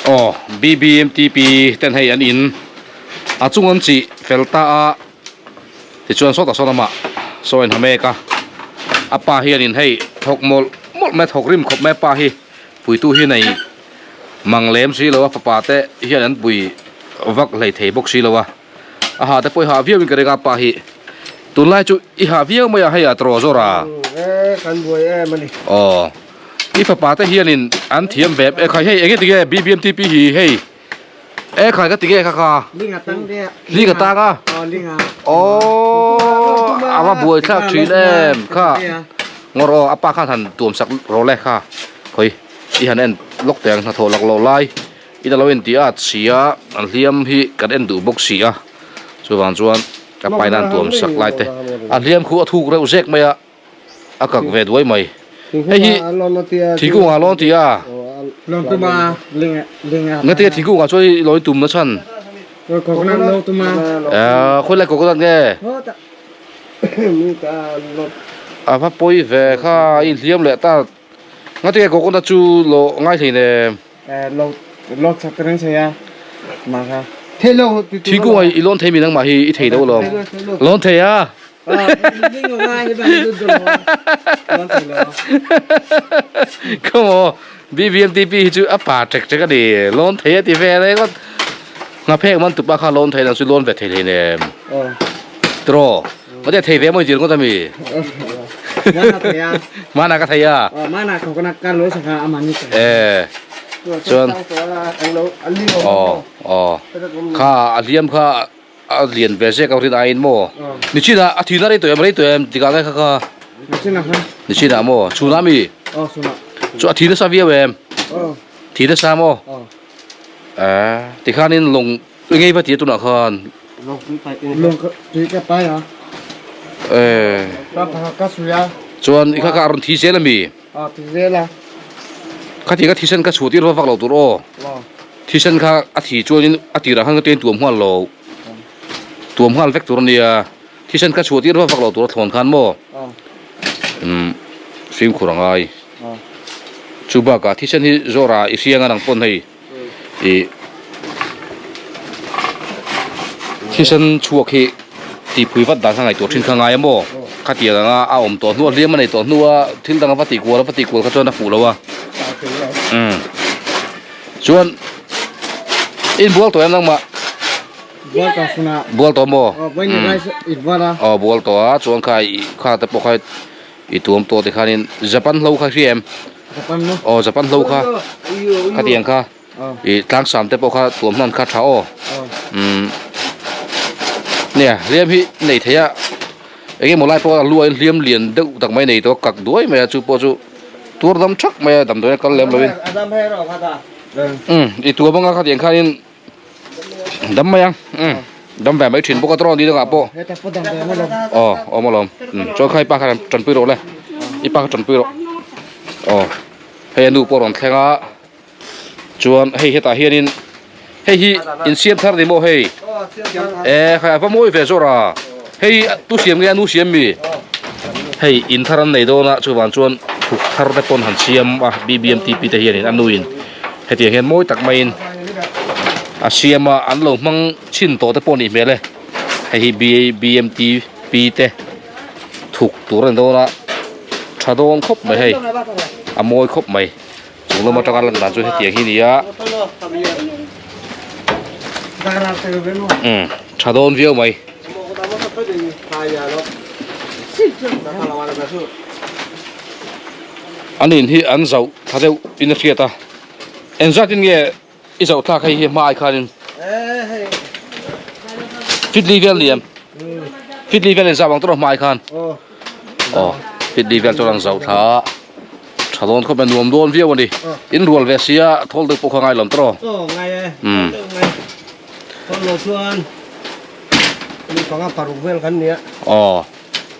Aw BBMTP ten hei an in a chung an chih fel ta a tichuan sawtah sawn amah saw in ha mek a a pa hianin hei thawk mawlh mawlh mai a thawk rim khawp mai a pa hi puitu hi nei mang lem si lo a fapa te hian an pui vak hlei thei bawk si lo a a ha te pawh i hah viau in ka ring a pa hi tunlai chu i hah viau mai a hei a tawrh zawr a aw i fapa te hianin an thiam ve e khai hei enge tinge bbmtp hi hei e khai ka tinge kha kha ling a tang a aw a va buai thlak thin em kha ngawr aw a pa khan han tuam sak rawh le kha khawi i han en lawk teh ang hnathawh lak loh lai. In a lo inti a chhia an hliam hi kan en duh bawk si a chuvang chuan ka pain a an tuam sak lai te a hliam khu a thuk reuh zek mai a a kak ve duai mai hei hi thingkung ah lawn ti a ngatinge thingkung ah chuan i lo tum na chhan eh khawi lai coconut nge a va pawi ve kha a inhliam leh ta ngatinge coconut chu lo ngai thei nem. Thingkung ah i lawn thei mi nangmah hi i thei lo alawm. Lawn thei a. Come on BBMTP hi chu a pa ṭek ṭek a ni. Lawn thei a ti ve reng a. Nghaphek man tupa kha lawn thei nang chu lawn ve thei hleinem. Tiraw. Mate thei ve maw intir ngawt ami? Mana ka thei a. Mana coconut ka lo saka amani ka. Eh. Chuan Oh oh. Kha a hliam kha a lian ve zek a rin aiin maw. Nichina a thina rei tawh em rei tawh em tikah nge kha kha. Nichina kha. Nichina maw chhunah mi? Oh chhunah. Chu a thi nasa viau em? Oh. Thi nasa maw? Oh. Eh tikhanin lawng Engei va tia tunah khan. Lung tui ka pai a. Eh. Ka phaka ka sui a. Chuan i kha ka rawn thi zel ami? A thi zel a. Kha ti ka thisen ka chhuah tir va vak lo tur aw. Thisen kha a thi chuanin a tirah khan ka tuin tuam nghal lo. Tuam nghal vek tur ania. Thisen ka chhuah tir va vak lo tur a thlawn khan maw. Um fimkhur angai. Chu bakah thisen hi zawrah i hriang a nang pawn hei. Ih thisen chhuak hi tihpui vat dan kha ngaihtuah thin kha ngai a maw khatiang anga a awm tawh hnu a hliam a nei tawh hnu a thil dang a va tihkual a va tihkual kha chuan a fuh lo a umm chuan inbual tawh em nangmah bual tawh maw aw bual tawh a chuan kha ih kha te pawh kha i tuam tawh tikhanin Japan hlo kha hria em. Aw Japan hlo kha khatiang kha ih tlangsam te pawh kha tuam hman kha tha aw umm nia hliam hi nei thei a eng emaw lai pawh a lu ah hian hliam lian deuh tak mai nei tawh a kak duai mai a chu pawh chu tuar dam thak mai a damdawi a kal lem lovin umm i tuam anga khatiang khanin dam mai ang umm dam ve mai thin bawk a tawrh ni dangah pawh aw awm alawm umm chuan kha i pa kha tanpui rawh le i pa kha tanpui rawh aw hei a nu pawh a rawn thleng a chuan hei hetah hianin hei hi insiam thar ni maw hei e khai a va mawi ve zawr a hei tu siam nge a nu siam mi hei in thar an nei dawn a chuvang chuan thuk thar te pawn han siam a B_B_M_T_P te hianin a nuin. Hetiang hian mawi tak maiin a siam a, an lo hmang chhin tawh te pawh a nih hmel e. Hei hi B_B_M_T_P te thuk tur a ni dawn a, tha dawn khawp mai hei, a mawi khawp mai. Chung lam atanga lan dan chu hetiang hi a ni a, umm tha dawn viau mai. An in hi an zauh tha deuh in a hriat a engzat in nge i zauh thlak hei hi hma ai khanin fitli vel ni em fitli vel in zauh ang tawh hma ai khan aw fitli vel chuan an zauh thla a tha dawn khawp mai nuam dawn viau a ni in rual ve sia thawl deuh pawh kha ngai lawm tawh umm. Aw.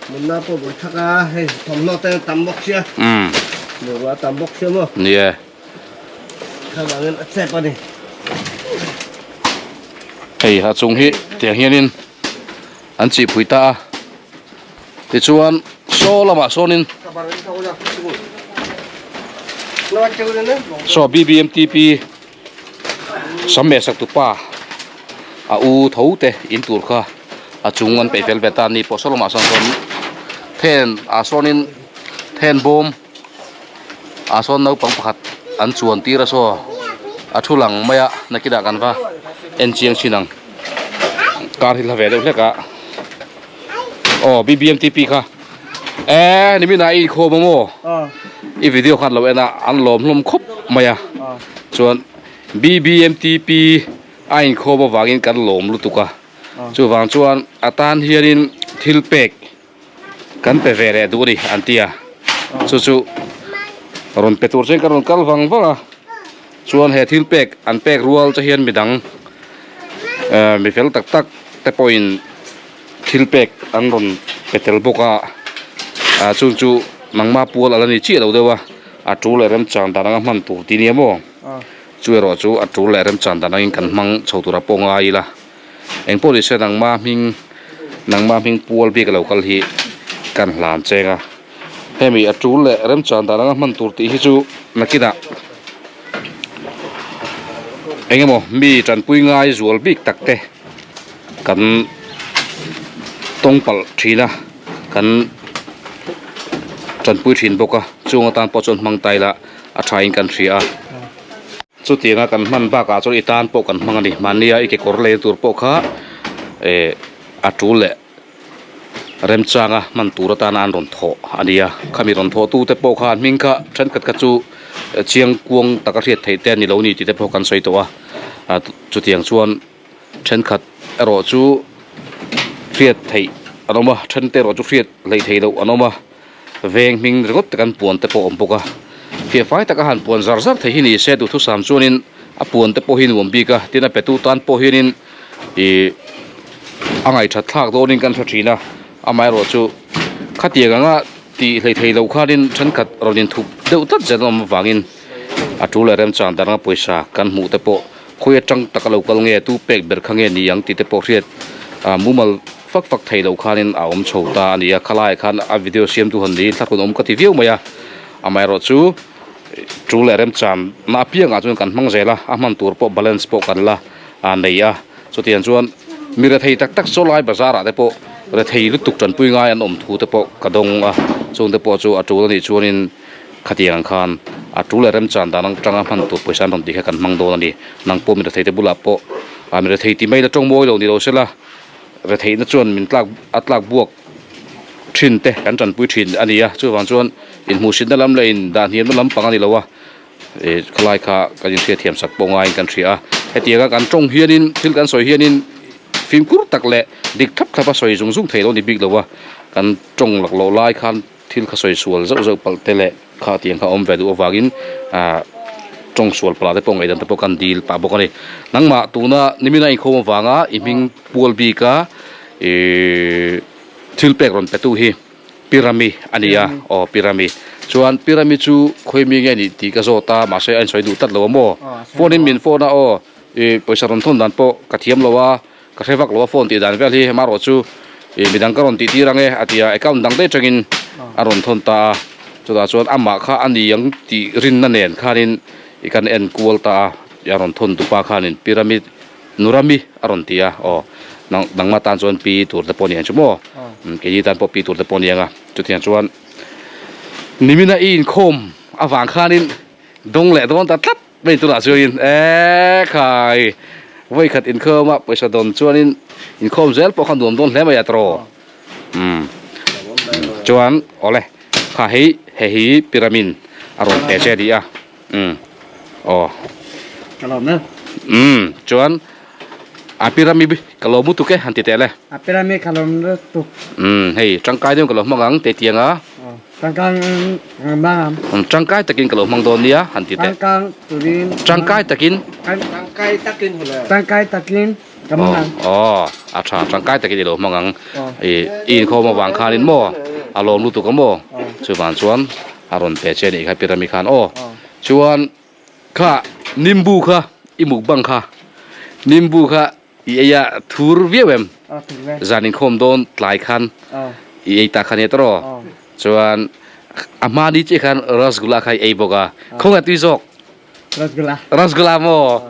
Munna pawh bul thak a, hei thawmhnaw te tam bawk sia. Umm. Bungrua tam bawk sia maw. Ni e. Thlavangin a chep a ni. Hei a chung hi tiang hianin an chihpui ta a. Tichuan saw lamah sawnin saw BBMTP. Sam meh sak tupa a u tho te in tur kha a chung an peih fel ve ta a ni pawh saw lamah sawn sawn then ah sawnin then bawm ah sawn naupang pakhat an chuan tir a saw a thu lang mai a nakinah kan va en chiang thin ang car hi hla ve deuh hlek a aw B_B_M_T_P kha eee nimin ah i inkhawm a maw i video khan lo en a an lawm hlawm khawp mai a chuan B_B_M_T_P a inkhawm avangin kan lawm lutuk a chuvang chuan a tan hianin thil pek kan pe ve leh duh a ni an ti a chu chu rawn pe tur chuan ka rawn kal vang vang a chuan he thil pek an pek rual che hian midang eh mi fel tak tak te pawhin thil pek an rawn pe tel bawk a ah chung chu nangma pual ala ni chiah lo deuh a a tul leh remchang dan anga hman tur tih nia maw chu erawh chu a tul leh remchang dan angin kan hmang chho tura pawh ngai ila. Eng pawh ni se nangma hming nangma hming pual bik a lo kal hi kan hlan cheng a hemi a tul leh remchan dan anga hman tur tih hi chu nakinah eng emaw mi tanpui ngai zual bik tak te kan tawng palh thin a kan tanpui thin bawk a chung atan pawh chuan hmang ta ila a tha in kan hria a. Chutianga kan hman bakah chuan i tan pawh kan hmang a ni. Mahnia i kekawr lei tur pawh kha eh a tul leh remchanga hman tur atana an rawn thawh a ni a. Khami rawn thawh tute pawh kha an hming kha thenkhat kha chu chiang kuang taka hriat theih te a ni lo ni tih te pawh kan sawi tawh a. Chutiang chuan thenkhat erawh chu hriat theih an awm a, then te erawh chu hriat hleih theih loh an awm a. Veng hming ringawt te kan puan te pawh a awm bawk a, fiahfai taka han puan zar zar thei hi ni se duhthusam chuanin a puan te pawh hi nuam bik a, tin a petu tan pawh hianin ih a ngaihthat thlak dawnin kan hre thin a, amaherawh chu khatiang anga tih hlei thei loh khanin thenkhat rawn inthup deuh tlat zel awm avangin a tul leh remchang dan anga pawisa kan hmuh te pawh khawi atang taka lo kal nge tu pek ber kha nge ni ang tih te pawh hriat ah mumal fak fak thei loh khanin a awm chho ta a ni a khalaiah khan a video siam tu han niin thlahrun awm ka ti viau mai a amaherawh chu tul leh remchan na apiangah chuan kan hmang zel a a hman tur pawh balance pawh kan la a nei a chutiang chuan mi rethei tak tak saw lai bazar ah te pawh rethei lutuk tanpui ngai an awm thu te pawh ka dawng a chung te pawh chu a tul a nih chuanin khatiang ang khan a tul leh remchan dan atanga hman tur pawisa an rawn tih kha kan hmang dawn a ni nang pawh mi rethei te bulah pawh ah mi rethei ti mai la tawng mawi lo ni lo se la. Retheihna chuan min tlak a tlak buak thin te kan tanpui thin a ni a, chuvang chuan inhmuhsitna lam leh in dah hniamna lam pang a ni lo a, ih khalai kha kan inhriatthiam sak pawh ngaiin kan hria a, hetianga kan tawng hianin thil kan sawi hianin fimkhur tak leh dik thlap thlap a sawi zung zung thei lo a ni bik lo a, kan tawng laklawh lai khan thil kha sawi sual zauh zauh palh te leh kha tiang kha a awm ve duh avangin ah tawng sual palh ah te pawh ngaihdan te pawh kan dil pah bawk a ni. Nangmah tuna nimina inkhawm avanga i hming pual bika ihh thil pek rawn pe tu hi Pirami a ni a, aw Pirami. Chuan Pirami chu khawi mi nge nih tih ka zawt a mahse a insawi duh tlat lo a maw? Phone in min phone a aw ih pawisa rawn thawn dan pawh ka thiam lo a. Ka hre vak lo a phone tih dan vel hi hemarawh chu ih midang ka rawn tih tir ang e a ti a, account dang daih atangin a rawn thawn ta a, chutah chuan amah kha a ni ang tih rinna nen khanin ih kan en kual ta a, a rawn thawn tupa khanin pyramid Nurami a rawn ti a, aw nang nangmah tan chuan pi tur te pawh a ni ang chu maw, keini tan pawh pi tur te pawh a ni ang a, chutiang chuan nimina i inkhawm avang khanin dawng leh dawn ta tlat. Hei tunah chuanin eee khai vawikhat inkhawm a pawisa dawn chuanin inkhawm zel pawh kha nuam dawn hle mai a tawrh umm chuan awle kha hei hei hi pyramid a rawn pe che a ni a umm aw umm chuan a pyramid ka lo mu tuk e han ti teh le a pyramid ka lo mu tuk umm hei tangkai deuh ka lo hmang ang teh tiang a. Tangkai takin ka lo hmang dawn nia han ti teh. Tangkai takin. Tangkai takin ka hmang ang. Aw a tha tangkai takin i lo hmang ang. I inkhawm avang khanin maw a lawm lutuk a maw chuvang chuan a rawn pe che a nih kha Pirami khan aw. Chuan kha nimbu kha i mukbang kha nimbu kha I ei a thur viau em? Zan inkhawm dawn tlai khan i ei ta kha nia tawh Chuan a hma ni chiah khan rasgula kha i ei bawk a, khawnge tui zawk? Rasgulla. Rasgulla maw?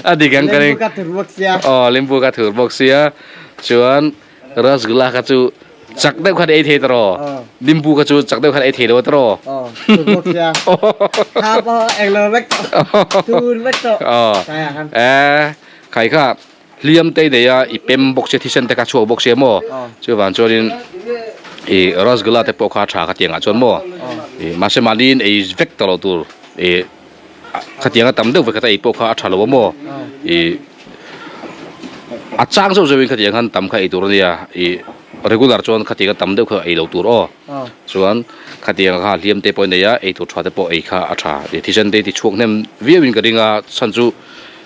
A dik ang ka ring. Limbu ka thur bawk sia. Aw limbu ka thur bawk sia. Chuan rasgulla kha chu chak deuh khan ei thei ta raw. Limbu kha chu chak deuh khan ei thei lo ta raw. Aw thur bawk sia. Kha pawh englo vek tawh. Thur vek tawh. Aw. E khai kha hliam te nei a i pem bawk sia thisen te kha chhuak bawk sia maw chuvang chuanin ih rasgulla te pawh kha tha kha tiangah chuan maw ih mahse mahniin ei vek ta lo tur ih khatianga tam deuh vek kha ei pawh kha a tha lo a maw ih a chang zeuh zeuhin khatiang khan tam kha ei tur a nia ih regular chuan khatianga tam deuh kha ei lo tur aw chuan khatiang kha hliam te pawh a nei a ei tur tha te pawh ei kha a tha ih thisen te ti chhuak hnem viauin ka ring a chhan chu.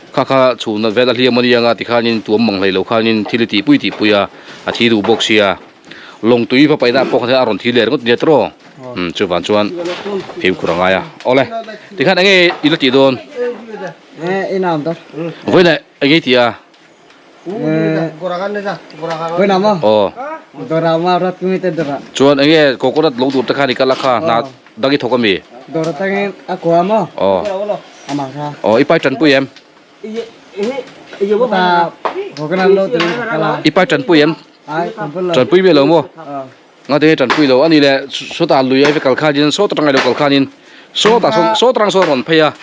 Kha kha chhunna vel a hliam a nia nga tikhanin tuam mang hlei lo khanin thil i tihpui tihpui a, a thi duh bawk sia. Lawng tui va paihna pawh kha a rawn thi leh ringawt nia tawh umm chuvang chuan fimkhur a ngai a. Awle tikhan enge i la tih dawn? Vawiinah enge i tih a? Aw. Chuan enge coconut lo tur te khan i kal a kha hna Dang i thawk a mi? Dawr atangin a kua maw? Aw. Amah kha. Aw, i pai tanpui em? Ta coconut lo turin ka kal a. I pai tanpui em? Ai, tanpui lo. Tanpui miah lo maw? Aw. Nga tinge tanpui lo? Ani le sawtah lui ai ve kal khanin sawt atang ai lo kal khanin sawtah sawn sawt atang sawn a rawn phei a.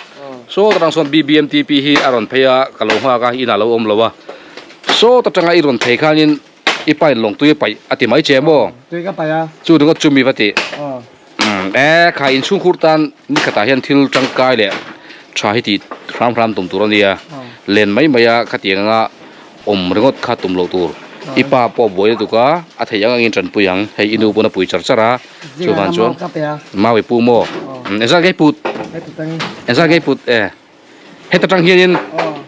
Sawt atang sawn BBMTP hi a rawn phei a, ka lo nghak a, inah lo awm lo a. Sawt atanga i rawn phei khanin I pain lawng tui a paih a ti mai che maw? Tui ka paih a. Chu ringawt chu mi va ti. Aw. E kha inchhung khur tan ni khatah hian thil tangkai leh tha hi tih hram hram tum tur a nia. Len mai mai a khatiang anga awm ringawt kha tum loh tur. I pa pawh buai lutuk a, a theih ang angin tanpui ang. Hei i nu pawn a pui char char a. Chuvang chuan mau i pu maw? Engzat nge i put? Engzat nge i put e? Heta tang hianin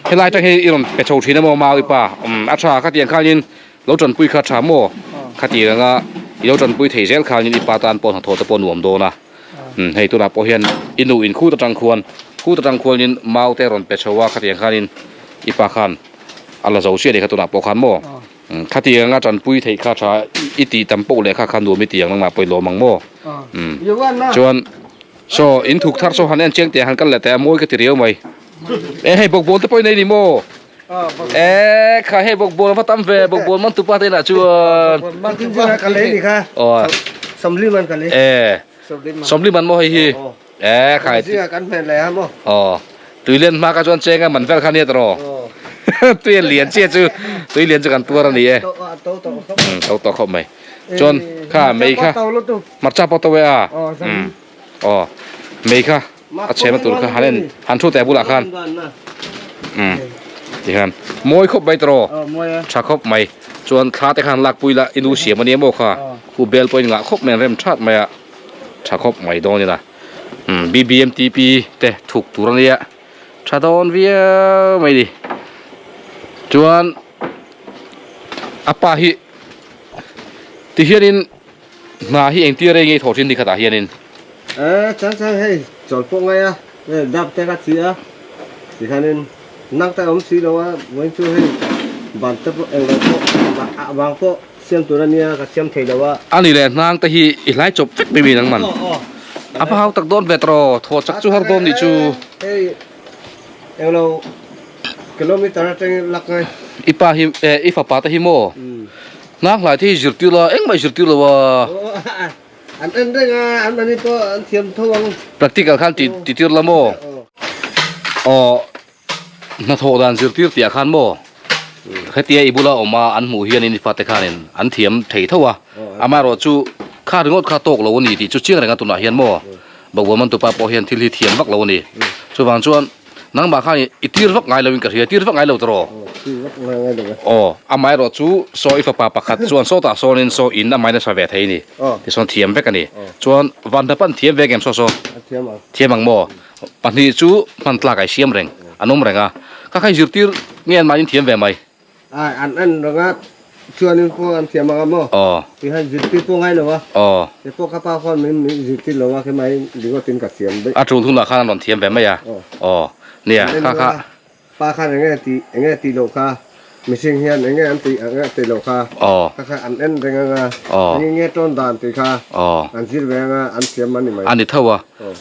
helai tang hi i rawn pe chho thin a maw Maui pa a tha khatiang khanin lo tanpui kha tha maw khatiang anga i lo tanpui thei zel khanin i pa tan pawh hnathawh te pawh nuam dawn a hei tunah pawh hian i nu in khut atang khuan khut atang khuanin mau te rawn pe chho a khatiang khanin i pa khan a la zo chiah a ni kha tunah pawh khan maw khatiang anga tanpui theih kha tha i tih tam poh leh kha kha nuam i tih ang nangmah pawh i lawm ang maw chuan. Saw in thuk thar saw han en chiang teh han kal leh teh a mawi ka ti riau mai. E hei bawkbawn te pawh i nei ni maw? E kha hei bawkbawn a va tam ve bawkbawn man tupa te inah chuan. Ka lei ni kha. Aw. Sawmli man ka lei. E. Sawmli man maw hei hi? E kha. Kan hmen leh a maw? Aw. Tuilian hma kha chuan cheng a man vel kha nia tawh. Tui a lian chiah chu tui lian chu kan tuar a ni e. To tawh khawp mai. Chuan kha mei kha. Hmarcha pawh to e a aw mei kha a chhehna tur kha han en han thu teh bulah khan umm tikhan mawi khawp mai tawh tha khawp mai chuan thla te khan lak pui la i nu siam ania maw kha khu bel pawh in ngah khawp mai an rem that mai a tha khawp mai dawn ila umm bbmtp te thuk tur ania tha dawn viau mai ni chuan a pa hi tihianin. Hna hi engtir rei ngei thawh thin ni khatah hianin? E, chang chang hei chawl pawh ngai a, hei dap te ka thi a, tikhanin nak te awm si lo a, vawiin chu hei ban te pawh englo pawh a vang pawh siam tur a nia ka siam thei lo a. A ni le, hnang te hi i hlai chawp vek mai mi nang man. A va hau tak dawn ve tawh, thaw chak chu har dawn nih chu. Hei englo kilometer atangin lak ngai. I pa hi, i fapa te hi maw? Hnang hlai te hi zirtir la, engmah i zirtir lo a. An en reng a, an mahni pawh an thiam tho ang. Practical khan ti titir la maw? Aw, hnathawh dan zirtir tih ah khan maw? Hetia i bula awm a an hmuh hianin i fate khanin an thiam thei tho a. Amaherawhchu kha ringawt kha tawk lo a ni tih chu chiang reng a tunah hian maw? Bobual mantupa pawh hian thil hi thiam vak lo a ni. Chuvang chuan nangmah khan i tir vak ngai loin ka hria, tir vak ngai lo tawh. Aw, amaherawh chu saw i fapa pakhat chuan sawtah sawnin saw in a minus ve thei a ni. Tichuan thiam vek a ni. Chuan Vandapan thiam ve ngem saw saw? Thiam ang maw? Pahnih chu hman tlak ai siam reng, an awm reng a. Kha kha i zirtir nge an mahni thiam ve mai? Ai, an en reng a, chuanin pawh an thiam ang a maw? Aw. Ti hian zirtir pawh ngai lo a. Aw. Kei pawh ka pa khuan min min zirtir lo a, keimah ringawtin ka thiam daih. A tul hunah khan an rawn thiam ve mai a. Aw. Aw. Nia, An en kha reng kha. a, pa khan eng nge tih, eng nge tih loh kha. Mihring hian eng nge an tih ang nge tih loh kha kha kha an en reng anga eng nge tawn dan tih kha an zir ve anga an thiam a ni mai. A ni tho a,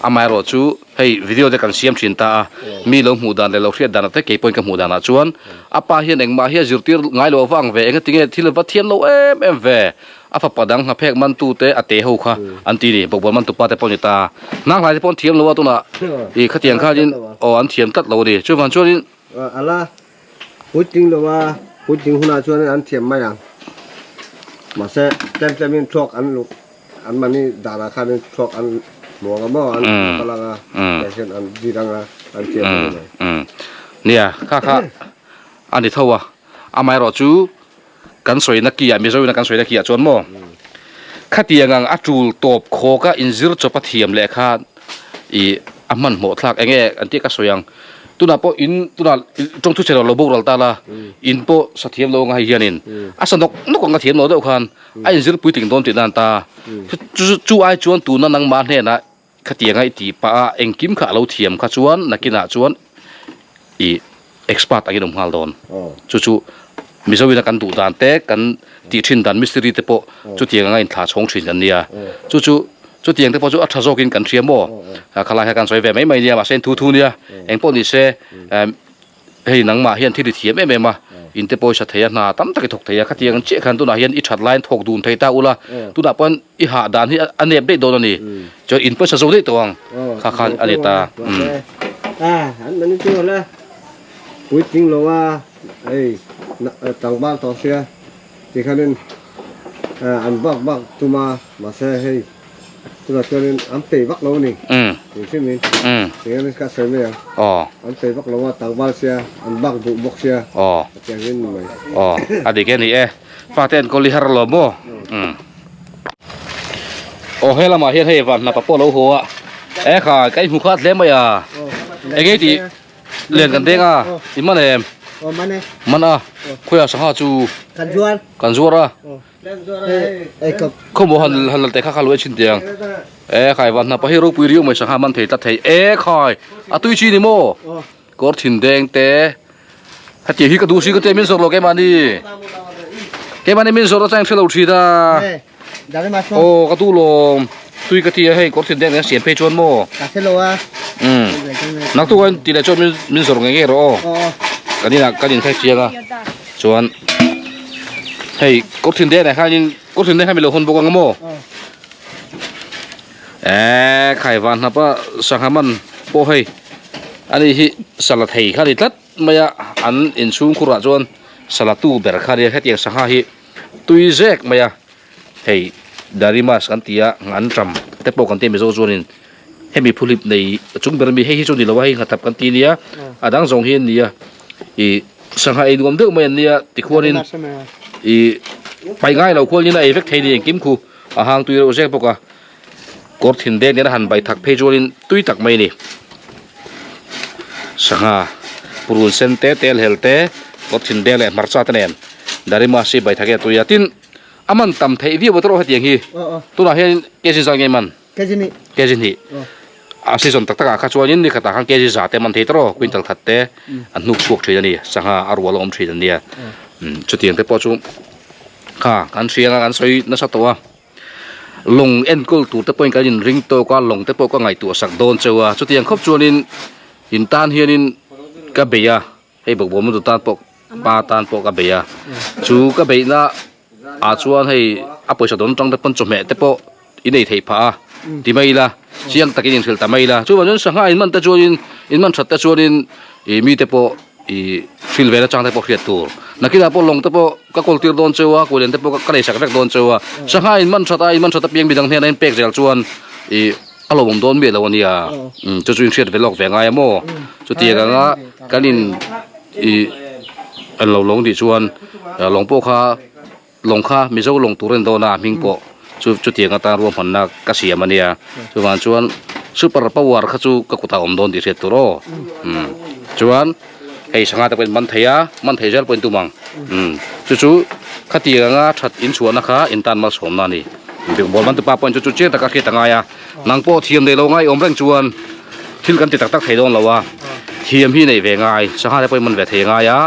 amaherawh chu hei video te kan siam thin ta a, mi lo hmuh dan leh lo hriat dan ah te kei pawhin ka hmuh dan ah chuan a pa hian engmah hi a zirtir ngai loh avang ve enga tinge thil va thiam lo em em ve, a fapa dang hnaphek man tu te a te ho kha an ti ni, bawkbawn man tu pa te pawh a ni ta, hnanghlai te pawh an thiam lo a tunah ih khatiang khanin aw an thiam tlat lo a ni, chuvang chuanin. Ala Puitling lo a, puitling hunah chuan an thiam mai ang. Mahse, tlem tlemin thluak an luk, an mahni danah khanin thluak an hmu ang a maw, an kal ang a, tiang hian an zir ang a, an thiam a ni mai. Nia, kha kha a ni tho a, amaherawh chu kan sawina ki ah, Mizo ina kan sawina ki ah chuan maw, khatiang ang a tul tawp khawk a inzir chawp a thiam leh kha ih a hmanhmawh thlak eng nge an tih ka sawi ang. Tunah pawh in tunah tawng thu chhe lo boral ta la, in pawh sa thiam lo anga hei hianin a sa nawk nawk anga thiam lo deuh khan a inzir puitling dawn tih nan ta. Chu chu ai chuan tuna nangmah hnenah khatianga i tih pah a engkim kha a lo thiam kha chuan nakinah chuan i expert angin awm nghal dawn. Chu chu Mizoina kan duh dan te kan tih thin dan mistiri te pawh chutiang anga inthlah chhawng thin kan nia. Chu chu chutiang te pawh chu a tha zawkin kan hria maw? Khalai kha kan sawi ve mai mai nia mahse thu thu nia eng pawh ni se hei nangmah hian thil i thiam em em a in te pawisa thei a hna tam tak i thawk thei a khatiang chiah khan tunah hian i that laiin thawk dun thei ta ula tunah pawh i hah dan hi a nep daih dawn a ni chuan in pawisa zo daih tawh ang kha khan a ni ta. Puitling lo a hei tlangval tawh sia tikhanin an vak vak tum a mahse hei tunah chuanin an pei vak lo a ni tih hrim in tinge ka sawi mai ang an pei vak lo a tlangval sia an vak duh bawk sia a tiang in ni mai. Aw a dik e ni e fate an kawl i har lo maw aw he lamah hian hei van hnapa pawh a lo haw a e khai ka inhmu khat hle mai a eng nge tih Lian kan deng a, i man em? Aw man e. Man a, khawiah sangha chu? Kan zuar. Kan zuar a. Khaw maw han han lal teh kha kha lo e chin tiang. E khai van hnapa hi ropui riau mai sangha man thei tlat thei. E khai, a tui chi ni maw? Kawr thin deng te. Hetiang hi ka duh si ka tia min zawrh lo keimahni. Keimahni min zawrh atang hre lo thin a. Aw ka duh lawm tui ka ti a hei kawr thin deng deng siam phei chuan maw ka hre lo a um nak tu kan ti leh chuan min min zawrh ngei ngei rawh aw kan inah kan in khai chiang a chuan hei kawr thin deng ah khanin kawr thin deng kha mi lo hawn bawk ang maw eh khai van hnap a sangha man pawh hei ani hi sala thei kha ni tlat mai a an inchhungkhur ah chuan sala tu ber kha nia hetiang sangha hi. Tui zek mai a, hei Darimas kan ti a, an ram te pawh kan ti a Mizo chuanin hemi phuhlip nei chung ber ami hei hi chu ni lo a, hei nghathap kan ti nia, a dang zawng hi an ni a, ih sangha ei nuam deuh mai an nia tikhuanin ih paih ngai lo khualin a ei vek thei a ni engkim khu a hang tui reuh zek bawk a, kawr thin deng nen a han bai thak phei chuanin tui tak mai a ni. Sangha purun sen te tel hel te kawr thin deng leh hmarcha te nen. Darima si bai thake a tui a tin a man tam theih viau erawh hetiang hi tunah hian kg zat nge man kg hnih a season tak takah kha chuanin ni khatah khan kg za te man thei tawh quintal khat te an hnuk chhuak thin a ni sangha a rual a awm thin a nia chutiang te pawh chu kha kan hriang a kan sawi nasa tawh a lawng enkawl tur te pawhin kan inring tawk a lawng te pawh ka ngaihtuah sak dawn cheu a chutiang khawp chuanin in tan hianin ka bei a. Hei bawkbawn mut tan pawh pa tan pawh ka bei a, chu ka beihna ah chuan hei a pawisa dawn atang te pawn chawhmeh te pawh i nei theih phah a ti mai ila chiang takin inhrilh ta mai ila chuvang chuan sangha in man te chuanin in man that te chuanin ih mite pawh ih hrilh ve na chang te pawh hriat tur nakinah pawh lawng te pawh ka kawl tir dawn cheu a kulian te pawh ka nei sak vek dawn cheu a sangha in man that a in man that apiang midang hnenah in pek zel chuan ih. A lo awm dawn miah lo a nia, chu chu inhriat ve lawk ve ngai a maw? Chutiang anga kan in ih an lo lawng tih chuan lawng pawh kha lawng kha Mizo lawng tur a ni dawn a hming pawh chu chutiang atan ruahmanna ka siam a nia chuvang chuan super power kha chu ka kutah a awm dawn tih hriat tur aw chuan hei sangha te pawh in man thei a man thei zel pawh in tum ang chu chu khatiang anga that inchhuahna kha in tan malsawmna a ni. Bawlhhlawh man tupa pawhin chu chu chiang taka hriat a ngai a, nang pawh thiam nei lo ngai awm reng chuan thil kan ti tak tak thei dawn lo a, thiam hi nei ve ngai, sangha te pawhin man ve thei a ngai a,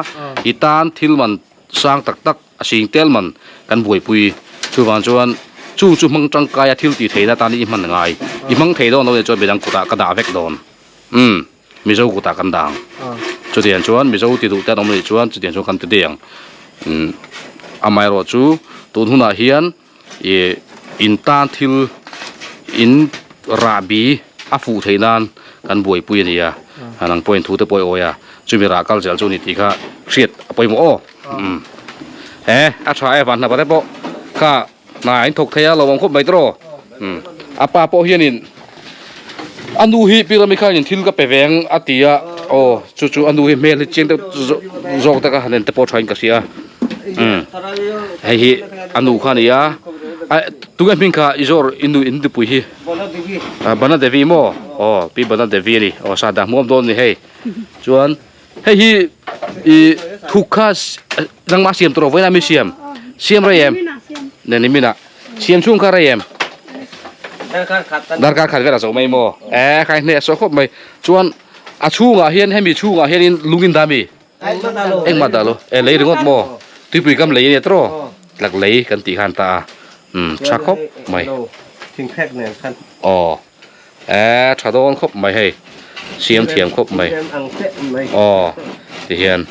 i tan thil man. sang tak tak a sing tel man kan buaipui. Chuvang chuan chu chu hmang tangkaia thil tih theihna tan i hman ngai. I hmang thei dawn lo nih chuan midang kutah ka dah vek dawn. Umm Mizo kutah kan dah ang. Chutiang chuan Mizo ti duh te an awm anih chuan chutiang chuan kan ti daih ang. Umm amaherawh chu tun hunah hian ih in tan thil in rahbi a fuh theih nan kan buaipui a ni a. Nang pawhin thu te pawh i awi a, chumi rah kal zel chu a ni tih kha hriat a pawimawh aw. Umm he a tha e van hnapa te pawh kha hna in thawk thei a lo awm khawp mai tawh umm a pa pawh hianin a nu hi pi rami khanin thil ka pe veng a ti a aw chu chu a nu hi hmel hi chiang deuh zawk tak a han en te pawh thain ka hria umm hei hi a nu kha a ni a tunge hming kha i zawr i nu in nupui hi Bana Devi maw aw pi Bana Devi a ni aw sahdah hmuam dawn a ni hei chuan. Hei hi i thuk kha nangmah siam tur vawiin a mi siam siam rei em ne ni minah siam chhung kha rei em darkar khat vel a zo mai maw e khai hneh saw khawp mai chuan a chhungah hian hemi chhungah hianin lung in dah mi engmah dah lo e lei ringawt maw tuipui kam lei a nia tawh tlak lei kan tih khan ta a um tha khawp mai aw. Eee tha dawn khawp mai hei siam thiam khawp mai aw ti hian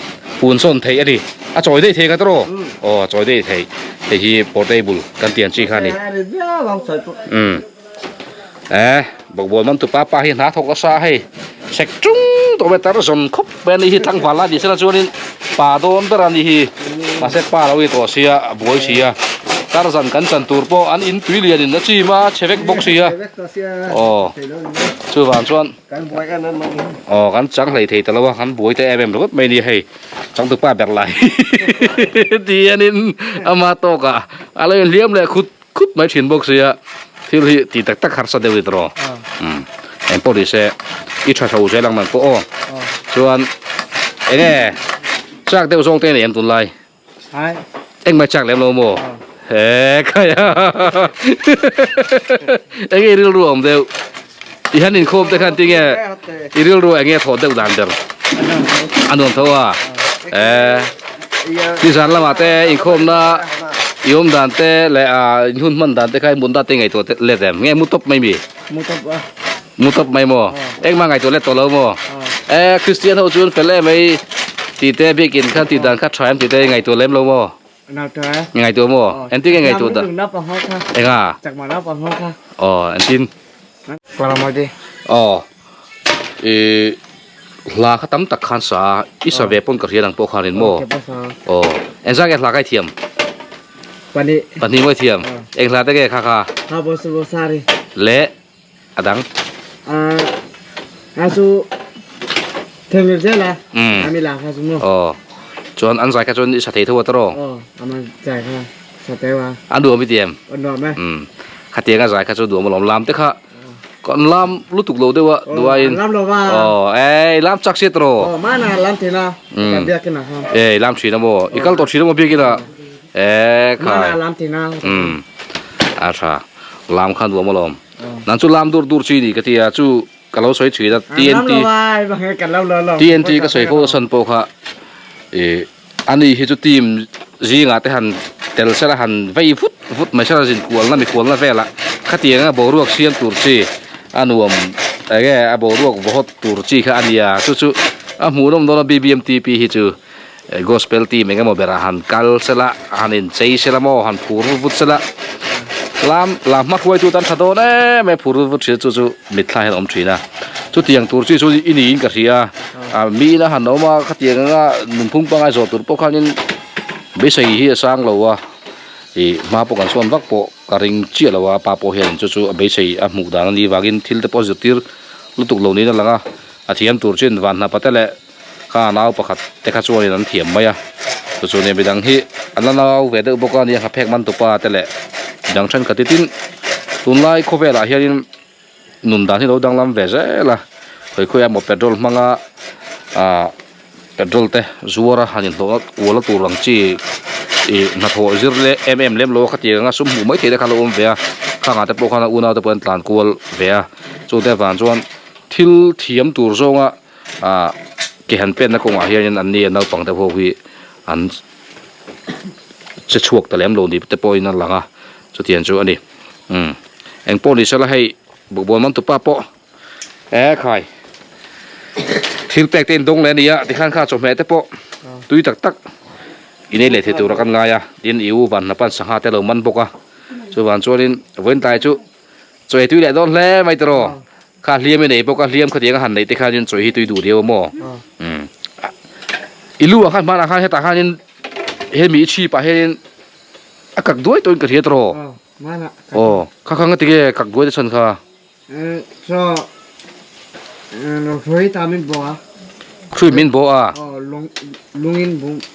hun sawn theih a ni a chawi daih thei ka tawh aw a chawi daih theih hei hi portable kan tih ang chi kha a ni umm eee bawkbawn man tupa pa hi hna thawk nasa a hei sek chung tawh mai tar zawn khawp mai a ni hi tlangval lai ni sela chuanin pa dawn ber a ni hi mahse pa lo i tawh sia a buai sia tarzan kan chan tur pawh an in tui lian in a chim a chhe vek bawk sia. Aw chuvang chuan aw kan chang hlei thei ta lo a kan buai ta em em ringawt mai nia hei changtupa ber lai ti hianin ama tawkah a lo inhliam leh khut khut mai thin bawk sia thil hi ti tak tak harsa deuh i tawh umm eng pawh ni se i tha tho zel ang man pawh aw chuan eng nge chak deuh zawng te a nei em tunlai. Engmah chak lem lo maw? He khai a. Enge i rilru awm deuh? I han inkhawm te khan tinge i rilru enge thawh deuh dan ber? A nuam tho a. Eh. Nizan lamah te inkhawmna i awm dan te leh a in hun hman dan te kha i mut dan te i ngaihtuah let em? Nge mu tawp mai mi? Mu tawp a. Mu tawp mai maw? Engmah ngaihtuah let tawh lo maw? Eh, Kristian ho chuan fel em mai tih te biakin kha tih dan kha tha em tih te ngaihtuah lem lo maw? Ngaihtuah maw? Engtin nge ngaihtuah dan? Enga? Aw, engtin? Aw, i hla kha tam tak khan sa a, i sa ve pawn ka hria nang pawh khanin maw? Aw, engzah nge hla kha i thiam? Pahnih. Pahnih maw i thiam? Eng hla te nge kha kha? Le. a dang a chu themil zel a ami la kha chu mo oh chuan an zai kha chuan i sa thei tho a tawh oh ama zai kha sa teu a a nuam i ti em a nuam e um khatiang a zai kha chu nuam alawm lam te kha kan lam lutuk lo deuh a duaiin lam lo va oh ei lam chak sia tawh oh mana lam thina ka biakin a kha ei lam thin a maw i kal tawh thin a maw biakin a e kha mana lam thina um a tha lam kha nuam alawm Nan chu lam dur dur chi ni ka ti a chu ka lo sawi thin a TNT TNT ka sawi fo san pawh kha ih ani hi chu team zingah te han tel sela han vei vut vut mai sela zin kualna mi kualna velah khatianga boruak siam tur chi a nuam enge a boruak vawhawt tur chi kha a nia chu chu a hmuhnawm dawn a BBMTP hi chu Gospel team eng emaw berah han kal sela, han inchei sela maw, han phur vut vut sela, lam lam hma hruaitu tan tha dawn em em phur vut vut thin chu chu mitthla hian a awm thin a. Chutiang tur chi chu i niin ka hria a, mi ina han awm a, khatiang anga nunphung pangngai zawh tur pawh khanin beisei hi a sang lo a, ih hma pawh kan sawn vak pawh ka ring chiah lo a, pa pawh hian chu chu a beisei a hmuh dan a nih vangin thil te pawh a zirtir lutuk lo niin a lang a, a thiam tur chin van hnapa te leh. Kha nau pakhat te kha chuanin an thiam mai a, chu chu nia midang hi an la nau ve deuh bawk a nia hnaphek man tupa te leh midang thenkhat hi tin tunlai khawvelah hianin nun dan hi lo danglam ve zel a, khawi khawi emaw petrol hmanga ah petrol te zuar a han inhlawh kual a tur ang chi ih hnathawh zir leh em em lem lo a khatiang anga sum hmuh mai theih te kha a lo awm ve a, khangah te pawh khan a unau te pawh an tlan kual ve a, chute avang chuan thil thiam tur zawnga. Ah ke han penna kawngah hianin an ni a naupang te ho hi an che chhuak ta lem lo ni te pawhin a lang a chutiang chu a ni umm eng pawh ni sela hei bawkbawn man tupa pawh e khai thil pek te in dawng leh a ni a tikhan kha chawhmeh te pawh tui tak tak in ei leh thei tura kan ngai a tin i u van hnapan sangha te lo man bawk a chuvang chuanin vawiin tlai chu chaw ei tui leh dawn hle mai tiraw kha hliam i nei bawk a hliam khatiang a han neih te khanin chaw hi tui duh riau a maw umm i lu ah khan hmanah khan hetah khanin hemi i chhip ah hianin a kak duai tawhin ka hria tiraw aw kha kha nga tinge kak duai te chhan kha. Chaw hrui ta min bawh a. Hrui min bawh a. Aw lung lungin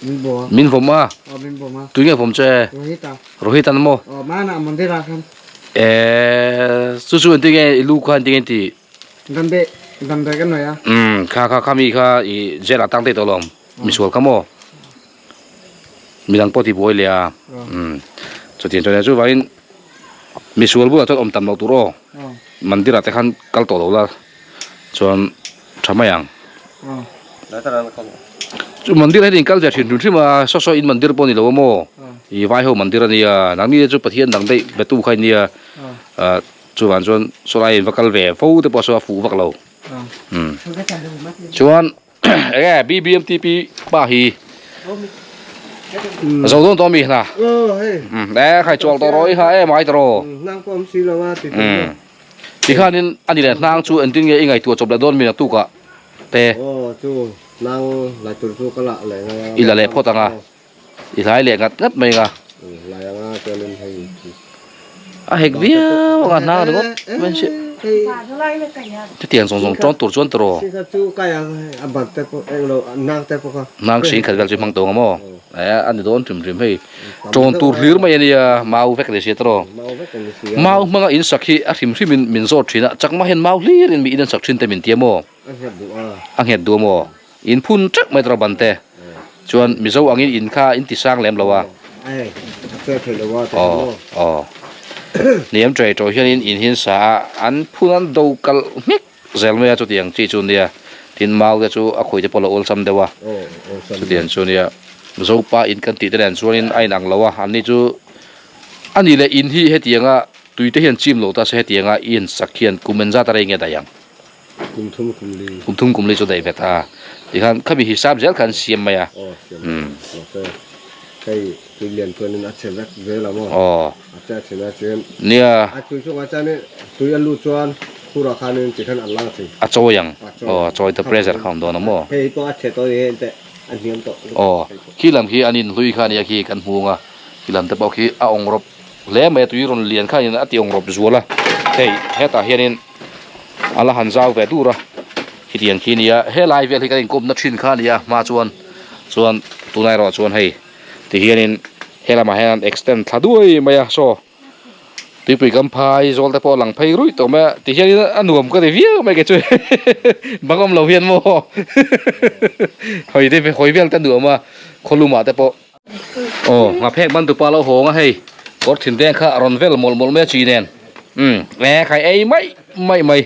min bawh a. Min vawm a. Aw min vawm a. Tui nge vawm che? Rohit a. Rohit an maw? Aw mana mandir ah khan. Eh chu chu engtin nge i lu kha engtin nge ti? Dambe dambe ka nawi a. Umm kha kha kha mi kha i jail ah tang daih tawh lawm misual kha maw? Midang pawh ti buai leh a. Umm chutiang chuan chuvangin Misual bulah chuan awm tam loh tur aw. Mandir ah te khan kal tawh lo la chuan tha mai ang. Chu mandir ah hian in kal ve thin hrim hrim a, saw saw in mandir pawh a ni lo a maw? I vai ho mandir a nia, nangni te chu Pathian dang daih betu kha in nia. Chuvang chuan sawlai in va kal ve fo te pawh saw a fuh vak lo. Chuan Enge BBMTP pa hi zo dawn tawh mi hna e khai chual tawh rawh i ha em ai tawh ti khanin ani leh hnang chu engtin nge i ngaihtuah chawp leh dawn mi naktuk ah te i la leh phawt ang a i hlai leh ngat ngat mai ang a a hek viau ang a hnang ringawt mai si chutiang zawng zawng tawn tur chuan tawh hnang hring khat vel chu hmang tawh ang maw eh a ni dawn hrim hrim hei tawn tur hlir mai a nia mau vek a ni sia tawh mau hmanga in sak hi a hrim hrim in min zawt thin a chakma hian mau hlir in mi in an sak thin te min tia maw. A nghet duh a maw? In phun teuh mai tawh ban te. Chuan Mizo angin in kha in ti sang lem lo a. Aw aw. Hniam tei tawh hianin in hi an sa a, an phun an do kalh nghek zel mai a chutiang chi chu nia. Tin mau te chu a khawi te pawh a lo awlsam deuh a. Chutiang chu nia. Mizo pa in kan tih te nen chuanin a inang lo a, anni chu a nih leh in hi hetianga tui te hian chim lo ta se hetianga in sak hian kum engzat a rei nge daih ang. Kum thum kum li. Kum thum kum li chu daih vet a. Tikhan khami hisap zel kha an siam mai a. Aw siam mai. Mahse hei tui lian chuanin a chhe vek zel a maw. Aw. A che thin a chuan. Nia. A tui chungah chuanin tui a lut chuan khurah khanin tikhan a lang thin. A chawi ang. Aw a chawi ta pressure kha awm dawn a maw. Hei pawh a chhe tawh a ni hei enteh a hniam tawh. Aw khi lam khi an inhlui kha ania khi kan hmung a. Khi lam te pawh khi a awng rawp hle mai a tui rawn lian khanin a ti awng rawp zual a. Hei hetah hianin. A la han zau ve dur a khitiang khi nia helai vel hi kan inkawmna thin kha a ni a hma chuan chuan tunah erawh chuan hei ti hianin helamah hian an extend thla duai mai a saw tuipui kam phai zawl te pawh a lang phei ruih tawh mai a ti hianin a nuam ka ti viau mai kei chu bang awm lo hian maw hawi te hawi vel te a nuam a khawlumah te pawh. Aw nghaphek ban tupa lo hawng a hei kawr thin deng kha a rawn vel mawlh mawlh mai a chi nen umm e khai ei mai mai mai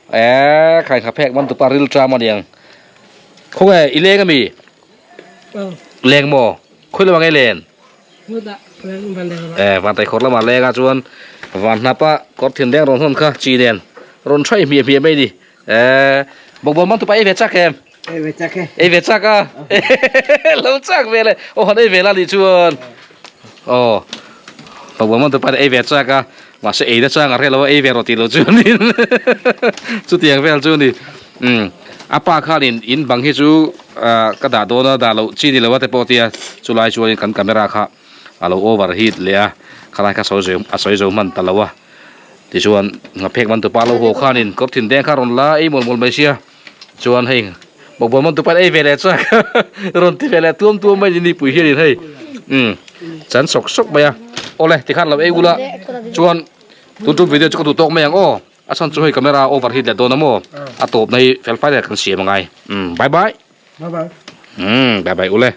e khai nghaphek ban tupa ril tram a niang khawnge i leng ami leng maw khawi lamah nge len e vantai khawr lamah leng a chuan van hnap a kawr thin deng rawn hawn kha chi nen rawn hrai hmiah hmiah mai a ni e bawkbawn ban tupa ei ve chak em. Ei ve chak e. Ei ve chak a. Lo chak ve le. Aw han ei ve la nih chuan. Aw. Bawkbawn man tupa ei ve chak a. Mahse ei na chang a hre lo a ei ve rawh tih lo chuanin. Chutiang vel chu ni. Umm. A pa khanin in bang hi chu ka dah dawn a dah loh chi ni lo a te pawh tia chulai chuanin kan camera kha a lo over heat leh a. Khalai kha sawi a sawi zo hman ta lo a. Tichuan nghaphek man tupa lo haw khanin kawr thin deng kha rawn la ei mual mual mai sia. Chuan hei bawkbawn man tupa ei ve leh chuan rawn ti ve leh tuam tuam mai ni nipui hianin hei umm chan sawk sawk mai a awle tikhan lo ei ula chuan tun tum video chu ka duh tawk mai ang aw a chhan chu hei camera over heat leh dawn a maw a tawpna hi fel fai leh kan siam angai umm bye bye bye bye umm bye bye ule.